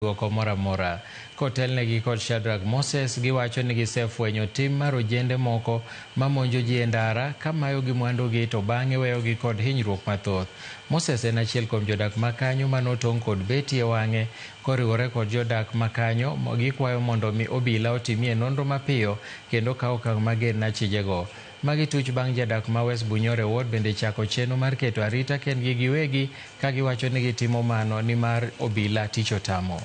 Duoko moro amora. Kotelnegi kod Shadrack Moses, giwacho ni gisefwenyo tim mar ojende moko mamonjo ji e ndara ka mayogi mwandugi to bang'e weyogi kod hinyruok mathoth. Moses en achiel kuom jodak makanyo manotong' kod beti e wang'e koriwore kod jodak makanyo gikwayo mondo mi obila otimie nonro mapiyo kendo kaw okang' mager ne achijego. Magi tuch bang' jadak ma West Bunyore Ward bende chako chenro mar keto arita kendgi giwegi ka giwacho ni gitimo mano nimar obila tich otamo.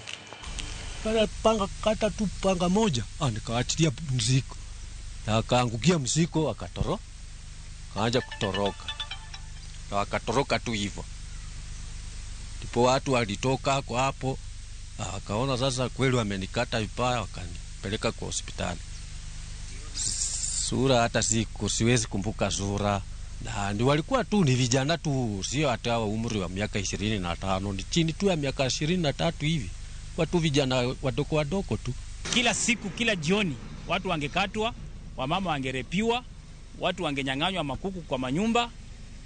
Pale panga kata tu panga moja, nikaachilia mzigo na akaangukia mzigo, akatoro kaanza kutoroka na akatoroka tu hivyo, ndipo watu walitoka kwa hapo, akaona sasa kweli wamenikata vibaya, wakanipeleka kwa hospitali. Sura hata siku siwezi kumbuka sura, na ndi walikuwa tu ni vijana tu, sio hata wa umri wa miaka 25, ni chini tu ya miaka 23 hivi, watu vijana wadogo wadogo tu. Kila siku kila jioni watu wangekatwa, wamama wangerepiwa, watu wangenyang'anywa makuku kwa manyumba,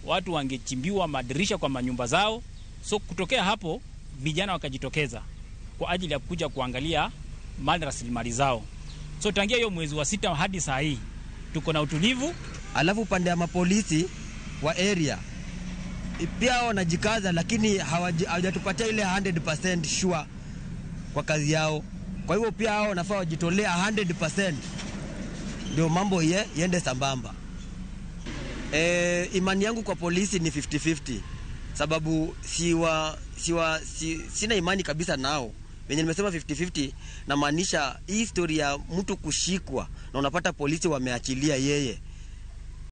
watu wangechimbiwa madirisha kwa manyumba zao. So kutokea hapo vijana wakajitokeza kwa ajili ya kuja kuangalia mali rasilimali zao. So tangia hiyo mwezi wa 6 hadi saa hii tuko na utulivu. Alafu upande ya mapolisi wa area pia wanajikaza, lakini hawajatupatia ile 100% sure kwa kazi yao. Kwa hivyo pia hao wanafaa wajitolea 100% ndio mambo yende sambamba. Imani yangu kwa polisi ni 50-50, sababu sina imani kabisa nao. Venye nimesema 50-50 namaanisha hii story ya mtu kushikwa na unapata polisi wameachilia yeye.